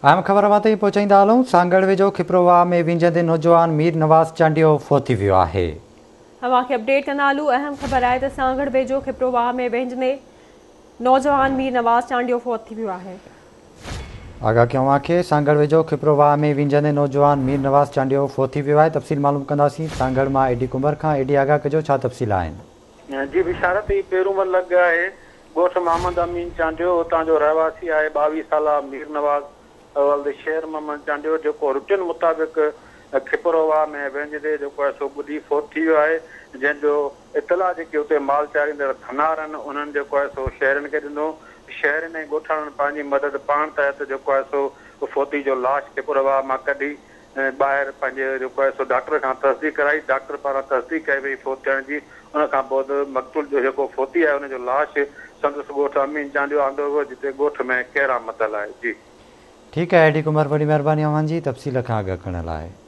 اهم خبر اوهان تائين پهچائيندا هلون، سانگهڙ ويجهو کپرو واهه ۾ وينجهندي نوجوان مير نواز چانڊيو فوت ٿي ويو آهي. اوهان کي اپڊيٽ ڪندا هلون، اهم خبر آهي ته سانگهڙ ويجهو کپرو واهه ۾ وهنجندي نوجوان مير نواز چانڊيو فوت ٿي ويو آهي. آگاهه ڪيون اوهان کي، سانگهڙ ويجهو کپرو واهه ۾ وهنجندي نوجوان مير نواز چانڊيو فوت ٿي ويو آهي، تفصيل معلوم ڪنداسين سانگهڙ مان اي ڊي ڪنڀر کان، اي ڊي آگاهه ڪجو ڇا تفصيل آهن. جي بشارت هي پيرومل لڳ آهي ڳوٺ محمد امين چانڊيو اتان جو رهواسي آهي 22 سالا مير نواز ولد شير محمد چانڊيو جيڪو روٽين مطابق کپرو واهه ۾ وهنجندي جيڪو آهي سو ٻڏي فوت ٿي ويو آهي جنهن جو اطلاع جيڪي اتي مال چاريندڙ ڌنار آهن انهن جيڪو آهي سو شهرين کي ڏنو شهرين ۽ ڳوٺاڻن پنهنجي مدد پاڻ تحت جيڪو آهي سو فوتي جو لاش کپرو واهه مان ڪڍي ٻاهر پنهنجي جيڪو آهي سو ڊاڪٽر کان تصديق ڪرائي، ڊاڪٽر پاران تصديق ڪئي وئي فوت ٿيڻ جي، ان کان پوء مقتول جو جيڪو فوتي آهي ان جو لاش سندس ڳوٺ امين چانڊيو آندو ويو جتي ڳوٺ ۾ ڪهرام متل آهي. جي. ٺيڪ آهي اي ڊي ڪمار وڏي مهرباني اوهان جي تفصيل کان آگاهه ڪرڻ لاء.